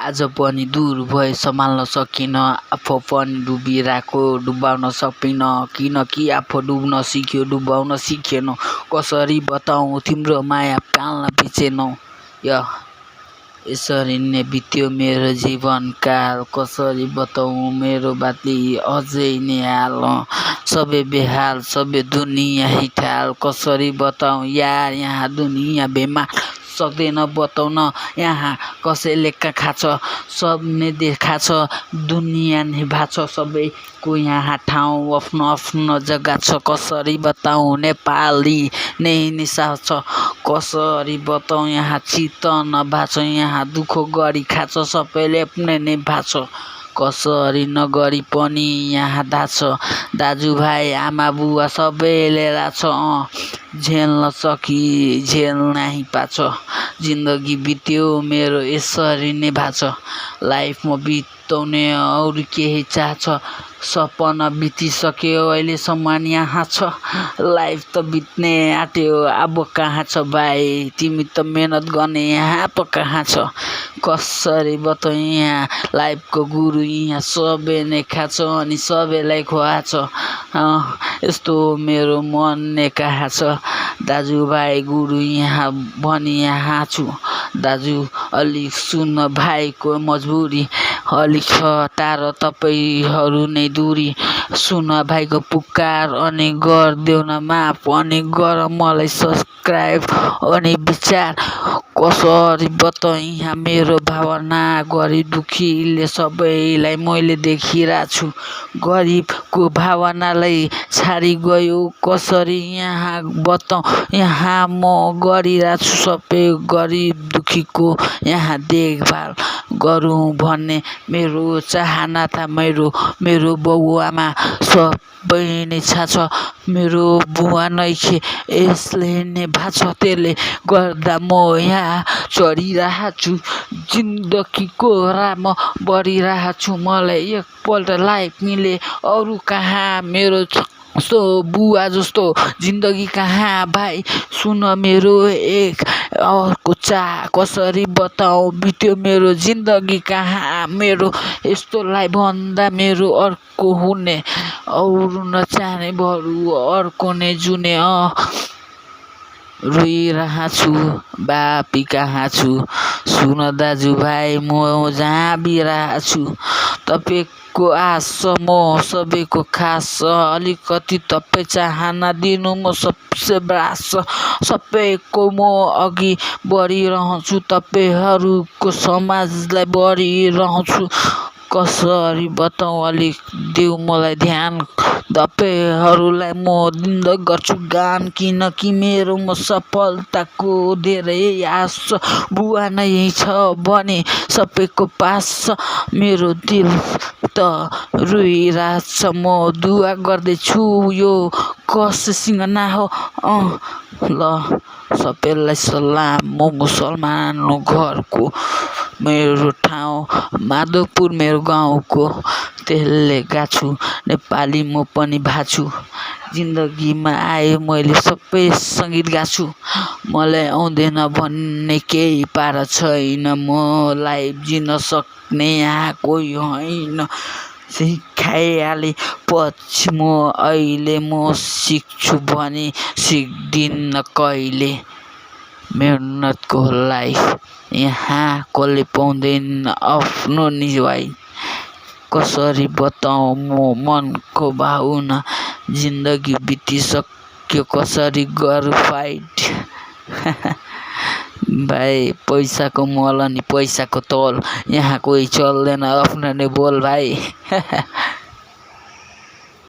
आज पनि दूर भए सम्हाल्न सकिन, आफू पनि डुबिरहेको डुबाउन सकिन, किनकि आफू डुब्न सिक्यो डुबाउन सिकेन। कसरी बताऊँ तिम्रो माया पाल्न बिर्सेनौ। यसरी नै बित्यो मेरो जीवनकाल, कसरी बताऊँ मेरो बाटली अझै नै हाल। सबै बेहाल सबै दुनियाँ हिटाल, कसरी बताऊँ यार यहाँ दुनियाँ बेमार। सक्दैन बताउन यहाँ कसैले कहाँ छ, सबले देखा छ दुनियाँ निभा छ। सबैको यहाँ ठाउँ आफ्नो आफ्नो जग्गा छ, कसरी बताऊँ नेपाली नै निशा छ। कसरी बताऊँ यहाँ चित्त नभाछ, यहाँ दुःख गरी खाछ सबैले आफ्नै निभा छ। कसरी नगरी पनि यहाँ धाछ, दाजुभाइ आमा बुवा सबैले लाछ। झेल्न सकी झेल्नै पाछ, जिन्दगी बित्यो मेरो यसरी नै भाछ। लाइफमा बिताउने अरू केही चाहछ, सपना बितिसक्यो अहिलेसम्म यहाँ छ। लाइफ त बित्ने आँट्यो अब कहाँ छ भाइ, तिमी त मेहनत गर्ने यहाँ पो कहाँ छ। कसरी बताऊँ यहाँ लाइफको गुरु यहाँ सबै नै खाछ अनि सबैलाई खुवाछ। यस्तो मेरो मन नै कहाँ छ, दाजुभाइ गुरु यहाँ भनी यहाँ छु। दाजु अलिक सुन्न भाइको मजबुरी, अलिक छ टाढो तपाईँहरू नै दूरी। सुन भाइको पुकार अनि गरिदेऊ न माफ, अनि गर मलाई सब्सक्राइब अनि विचार। कसरी बताऊँ यहाँ मेरो भावना, गरिब दुखीले सबैलाई मैले देखिरहेको छु। गरिबको भावनालाई छाडी गयो, कसरी यहाँ बताऊँ यहाँ म गरिरहेको छु सबै गरिब दुखीको यहाँ देखभाल गरौँ भन्ने मेरो चाहना था। मेरो बाबुआमा सबै नै छ, मेरो बुवा नैखे यसले नै भाछ। त्यसले गर्दा म यहाँ चढिरहेको छु, जिन्दगीको राहमा बढिरहेको छु। मलाई एकपल्ट लाइफ मिले अरू कहाँ मेरो जस्तो बुवा जस्तो जिन्दगी कहाँ भाइ। सुन मेरो एक अर्को चाह, कसरी बताऊँ बित्यो मेरो जिन्दगी कहाँ। मेरो यस्तो लाइफ भन्दा मेरो अर्को हुने, अरू नचाहने बरु अर्को नै जुने। रोइरहेको छु बापी कहाँ छु, सुन दाजुभाइ म जहाँ बिरहेको छु। तपाईँको आश म सबैको खास, अलिकति तपाईँ चाहना दिनु म सबसे ब्रास। सबैको म अघि बढिरहन्छु, तपाईँहरूको समाजलाई बढिरहन्छु। कसरी बताऊँ अलिक देऊ मलाई ध्यान, तपाईँहरूलाई म दिँदै गर्छु गान, किनकि मेरोमा सफलताको धेरै आश छ। बुवा नै छ भने सबैको पास छ, मेरो दिल त रोइरहेछ म दुआ गर्दैछु यो कसैसँग नहो। ल सबैलाई सलाम, म मुसलमान घरको, मेरो ठाउँ माधवपुर मेरो गाउँको। त्यसले गाछु नेपाली म पनि भाछु, जिन्दगीमा आए मैले सबै सङ्गीत गाछु। मलाई आउँदैन भन्ने केही पारा छैन, म लाइफ जिन सक्ने यहाँ कोही होइन। सिकाइहाले पछि म अहिले म सिक्छु भने सिक्दिनँ कहिले। मेहनतको लाइफ यहाँ कसले पाउँदैन आफ्नो निभाइ। कसरी बताऊँ म मनको भावना, जिन्दगी बितिसक्यो कसरी गरौँ फाइट। भाइ पैसाको मोल अनि पैसाको तोल यहाँ कोही चल्दैन, आफ्नो नै बोल भाइ।